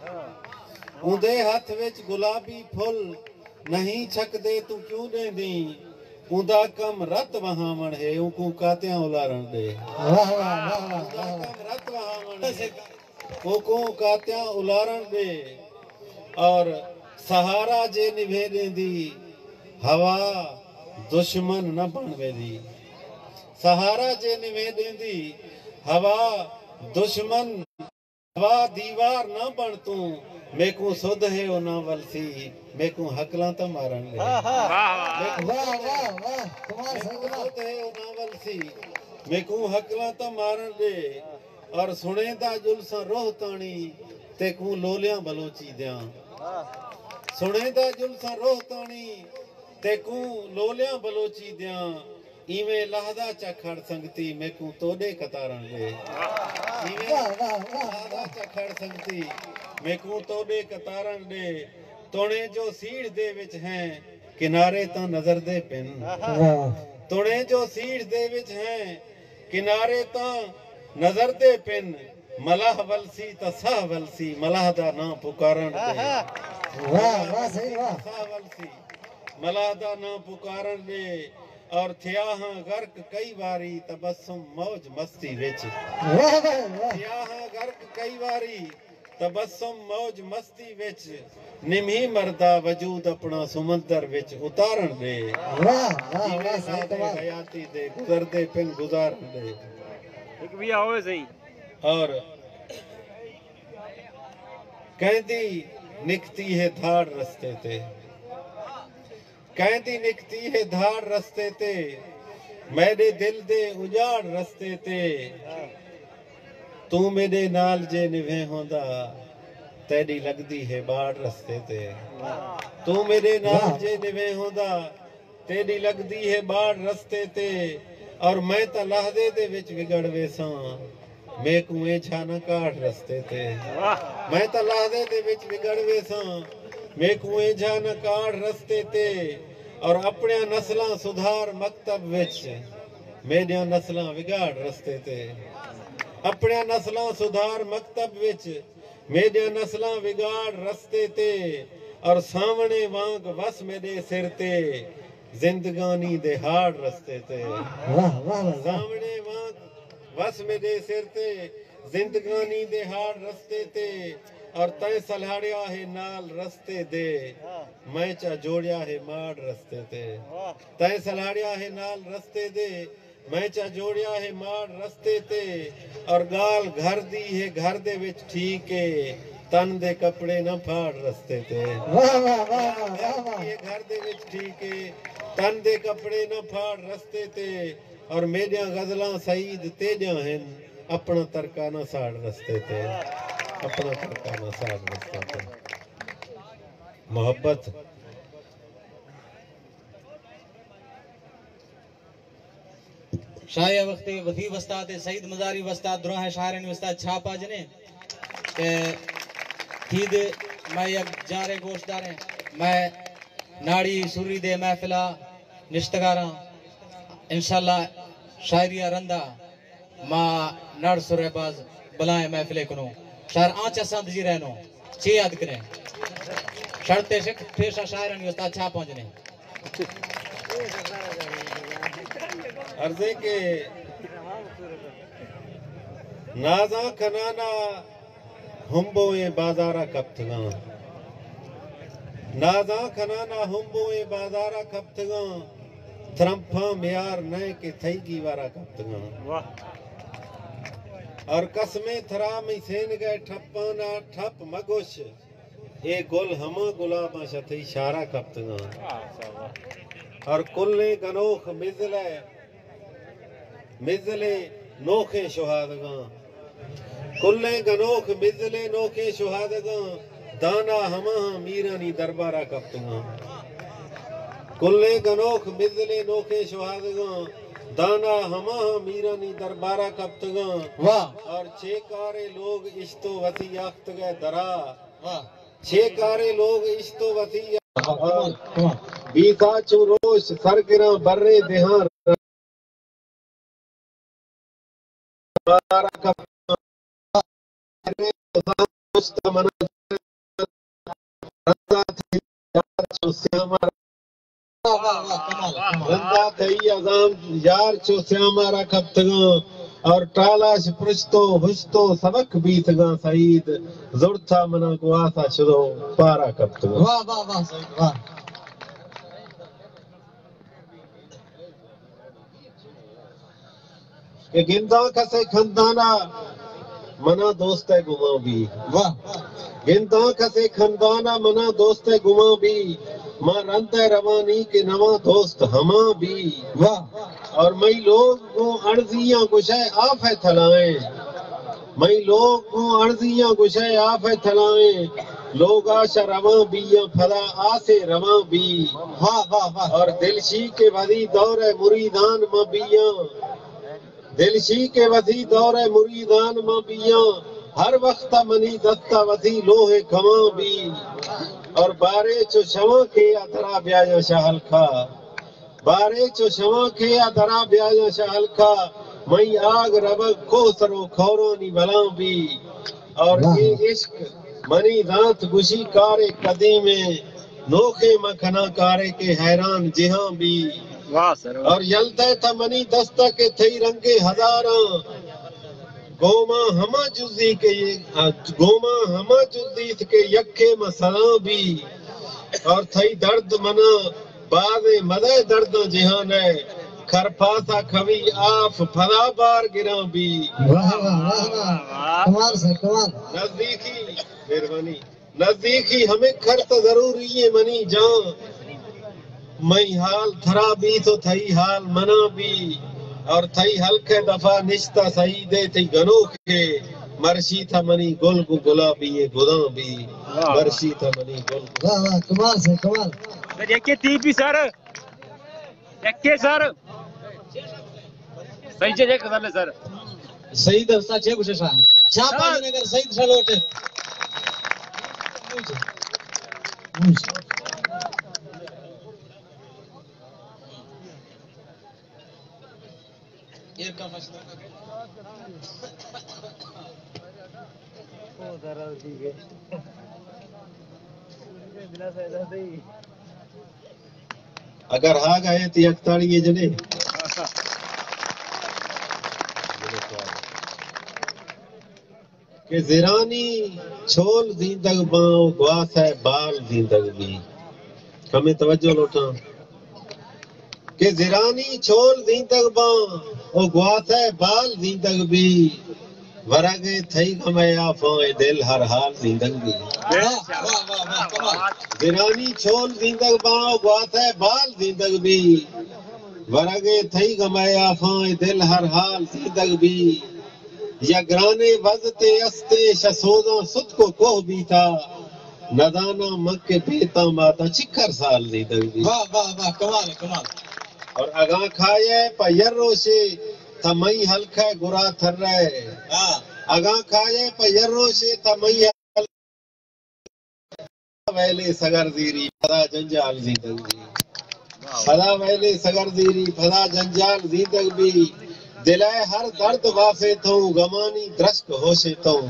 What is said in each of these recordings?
اوندے ہتھ وچ گلابی پھل نہیں چھکدے، توں کیوں ڈیندیں؟ اوندا کم رت وہاوݨ ہے، اونکوں کاتیاں الارݨ ݙے۔ واہ، واہ، واہ، واہ، اوندا واہ۔ کم رت وہاوݨ ہے، اونکوں کاتیاں الارݨ ݙے۔ اور سہارا جے نبھے ݙیندی، ہوا دشمن نہ بݨ ویندی۔ سہارا جے نبھے ݙیندی، ہوا دشمن، ہوا دیوار نہ بݨ توں، میکوں سدھ ہے او نہ ولسی، میکوں ہکلاں تاں مارݨ ݙے۔ واہ، واہ، واہ، کمال میکوں سنگت۔ سدھ ہے او نہ ولسی، میکوں ہکلاں تاں مارݨ ݙے۔ اور سݨیندا جلساں روہ تاݨی، تیکوں لولیاں بلوچی دیاں۔ سݨیندا جلساں روہ تاݨی، تیکوں لولیاں بلوچی دیاں۔ ایویں لہدا چا کھڑ سنگتی، میکوں توݙے قطاراں ݙے۔ ایویں واہ، واہ، واہ، لہدا واہ۔ چا کھڑ سنگتی، میکوں توݙے قطاراں ݙے۔ توݨے جو سیڑھ دے وچ ہیں، کنارے تاں نظر دے پن۔ واہ۔ توݨے جو سیڑھ دے وچ ہیں، کنارے تاں نظر دے پن۔ ملاح ولسی تاں ساہ ولسی، ملاح دا ناں پکارݨ ݙے۔ واہ، واہ، صحیح، واہ۔ ساہ ولسی، ملاح دا ناں پکارݨ ݙے۔ اور تھیا ہاں غرق کئی واری، تبسم موج مستی وچ۔ واہ، واہ، واہ۔ تھیا ہاں غرق کئی واری، تبسم موج مستی وچ۔ نمھی مردا وجود اپݨا سمندر وچ اتارݨ ݙے۔ واہ، واہ، واہ، جیویں صحیح سادے کمال۔ حیاتی دے گزردے پن گزارݨ ݙے۔ ہک ٻیا ہوئے سئیں۔ اور کہندی نکتی ہے دھاڑ رستے تے، کہندی نکتی ہے دھاڑ رستے تے، میݙے دل دے اجاڑ رستے تے۔ توں میݙے نال جے نبھے ہوندا، تیݙی لڳدی ہے ٻاڑ رستے تے۔ توں میݙے نال واہ۔ جے نبھے ہوندا، تیݙی لڳدی ہے ٻاڑ رستے تے۔ اور میں تاں لحظے دے وچ وڳڑ ویساں، میکوں ایجھا نہ کاڑھ رستے تے۔ واہ۔ میں تاں لحظے دے وچ وڳڑ ویساں، میکوں ایجھا نہ کاڑھ رستے تے۔ اور اپݨیاں نسلاں سدھار مکتب وچ، میݙیاں نسلاں وڳاڑ رستے تے۔ اپݨیاں نسلاں سدھار مکتب وچ، میݙیاں نسلاں وڳاڑ رستے تے۔ اور ساوݨے وانگ وس میݙے سر تے، زندگانی دے ہاڑ رستے تے۔ واہ، واہ، واہ، واہ۔ ساوݨے وانگ وس میݙے سر تے، زندگانی دے ہاڑ رستے تے۔ اور تیں سلہاڑیا ہے نال رستے دے، میں چا جوڑیا ہے ماڑ رستے تے۔ تیں سلہاڑیا ہے نال رستے دے، میں چا جوڑیا ہے ماڑ رستے تے۔ اور ڳالھ گھر دی ہے، گھر دے وچ ٹھیک ہے، تن دے کپڑے نہ پھاڑ رستے تے۔ واہ، واہ، واہ، واہ، واہ، واہ۔ گھر دی ہے، گھر دے وچ ٹھیک ہے، تن دے کپڑے نہ پھاڑ رستے تے۔ اور میݙیاں غزلاں سعید تیݙیاں ہن، اپݨا ترکا نہ ساڑ رستے تے، اپݨا ترکا نہ ساڑ رستے تے۔ محبت۔ شاعر وقت وفی وستاد، سعید مزاری وستاد، دراہیں شاعرانی وستاد چھاپا جنے کہ تھید میں یک جارے گوش داریں، میں ناڑی سری دے محفلہ نشتگاراں۔ انشاءاللہ شاعری ء رندا ما نڑ سرے باز بلائیں محفلے کنوں۔ شاعر آنچ اساں دجی رہنوں۔ چے یاد کریں؟ شرط شک پیشا شاعرانی استاد چھا پہنچنے۔ عرضے کہ نازاں کنانا ہمبوئیں بازارا کپتگاں۔ نازاں کنانا ہمبوئیں بازارا کپتگاں۔ ترمپاں میار نئے کہ تھئی گیوارا کپتگاں۔ واہ۔ اور قسمیں تھرا مئی سینگئے ٹھپانا ٹھپ مگوش۔ اے گل ہما گلاباں شہ تئی شارا کپتگاں۔ اور کلیں گنوخ مزلئے، مزلیں نوخیں شہادگاں۔ کلیں گنوخ مزلیں نوخیں شہادگاں۔ دانا ہماہاں میرانی دربارا کپتگاں۔ کلیں گنوخ مزلیں نوخیں شہادگاں۔ دانا ہماہاں میرانی دربارا کپتگاں۔ واہ۔ اور چے کارے لوگ اشتو وتی آختگئے درا۔ واہ۔ چے کارے لوگ اشتو وتی۔ واہ، واہ۔ بیکا چو روش سرگراں برے دیہاں۔ مارا کپتگاں۔ دوست منا سیاہ مارا۔ واہ، واہ، واہ، کمال، کمال۔ رندا تئی ازام یار چو سیاہ مارا کپتگاں، اور ٹالاش پرشتو ہشتو سبق بیتگاں سعید، زڑتا منا گواسا شدو پارا کپتگاں۔ واہ، واہ، واہ، سعید، واہ۔ کہ گنداں کسے خندانا منا دوست ءِ گمان بی۔ واہ۔ گنداں کسے خندانا منا دوست ءِ گمان بی۔ ما رند ءَ روانی کہ نواں دوست ہما بی۔ واہ۔ اور مئی لوگ گوں ارزیاں گشئے آف ءِ تھلائیں۔ مئی لوگ گوں ارزیاں گشئے آف ءِ تھلائیں۔ لوگا شہ رواں بیاں پدا آسے رواں بی۔ واہ، واہ، واہ۔ اور دلشی کہ وثی دور ءِ مریدان ما بیاں۔ دلشی کہ وثی دور ءِ مریدان ما بیاں، ہر وخت منی دست ءَ وثی لوہ کمان بی۔ اور بارے چو شواں کہ ءَ درا بیایاں شہ ہلکا، بارے چو شواں کہ ءَ درا بیایاں شہ ہلکا، مئی آگ ربگ کوہ سر و کورانی بلان بی۔ اور واہ۔ اے عشق منی زانت گشی کارے قدیمیں، نوخیں من کناں کارے کہ حیران جہان بی۔ واہ سر، واہ۔ اور یل دئے تہ منی دست ءَ کہ تئی رنگے ہزاراں، گوما ہما جزی کہ، گوما ہما جزیت کہ یکے من سلاں بی۔ اور تئی درد منا بازیں مدئے درداں جہان ءِ، کرپاسا کمی آف پدا بار گراں بی۔ واہ، واہ، واہ، واہ۔ کمال سر، کمال۔ نزدیکی، مہربانی۔ نزدیکی ہمک کرت ضروری ایں منی جان۔ مئی حال تھرا بیت و تھئی حال منا بی۔ اور تھئی ہلک ءِ دفا نشتہ سعید ءِ تئی گنوک ءِ۔ مرشی تہ منی گل گوں گلابی ءِ گداں بی۔ واہ، واہ۔ مرشی تہ منی گل۔ واہ، واہ، کمال سر، کمال۔ سر، یکے ٹی پی سر۔ یکے سر۔ سعید جی، یک سر، سر۔ سعید استاد چے گوشے شاہ؟ چاپا سر۔ اگر سعید شاہ لوٹے۔ اگر ہا گئے تو یک تاڑی یہ جنے۔ کہ زرانی چول زیندگ باں و گواسہ بال زیندگ بی۔ کمیں توجہ لوٹاں۔ کہ زرانی چول زیندگ باں و گواسہ بال زیندگ بی۔ ورگ ءِ تھئی غم ءِ آفاں اے دل ہر حال زیندگ بی۔ واہ، واہ، واہ، واہ، کمال۔ زرانی چول زیندگ باں و گواسہ بال زیندگ بی۔ ورگ ءِ تھئی غم ءِ آفاں اے دل ہر حال زیندگ بی۔ یا گرانیں وزتے استے شہ سوزاں ستک و کوہ بیتا، نزاناں من کہ بیتاں ماتا چکر سال زیندگ بی۔ واہ، واہ، واہ، کمال، کمال۔ اور اگاں کھائے پہ یر روشے تہ مئی ہلکہ گرا تھرے۔ ہاں۔ اگاں کھائے پہ یر روشے تہ مئی ویلے سگر زیری پدا جنجال زیندگ بی۔ پدا ویلے سگر زیری پدا جنجال زیندگ بی۔ دل ءِ ہر درد وافے توں، غمانی درشک ہوشے توں۔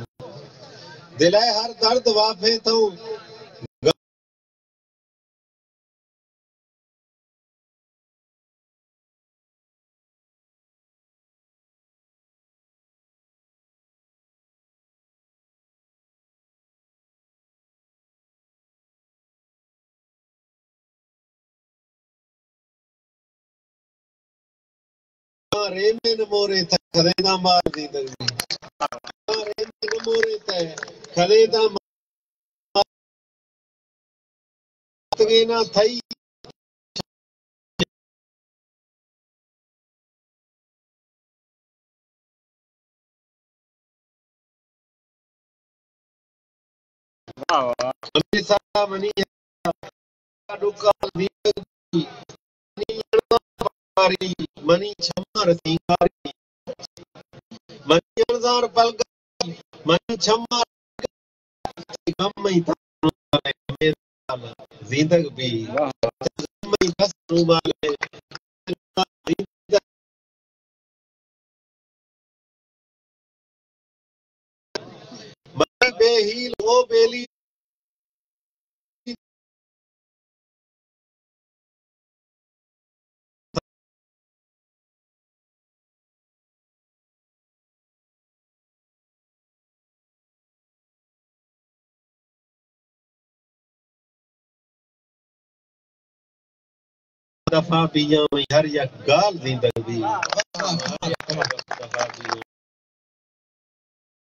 دل ءِ ہر درد وافے توں۔ ریمے نمورے تہ کھلیداں مال زیندگ بی۔ ریمے نمورے تہ کھلیداں مال تگینا تھئی۔ واہ، واہ۔ ہمیشہ منی ڈکال دیگ بی، منی اڑزار پلگاری، منی چمار سینگاری، منی اڑزار پلگاری، منی چمار غم ءِ دست رومال ءَ، زیندگ بی۔ واہ۔ غم ءِ دست رومال ءَ، من بے ہیل او بیلی۔ دفعہ بیاں، ہر یک گال زندگ بی۔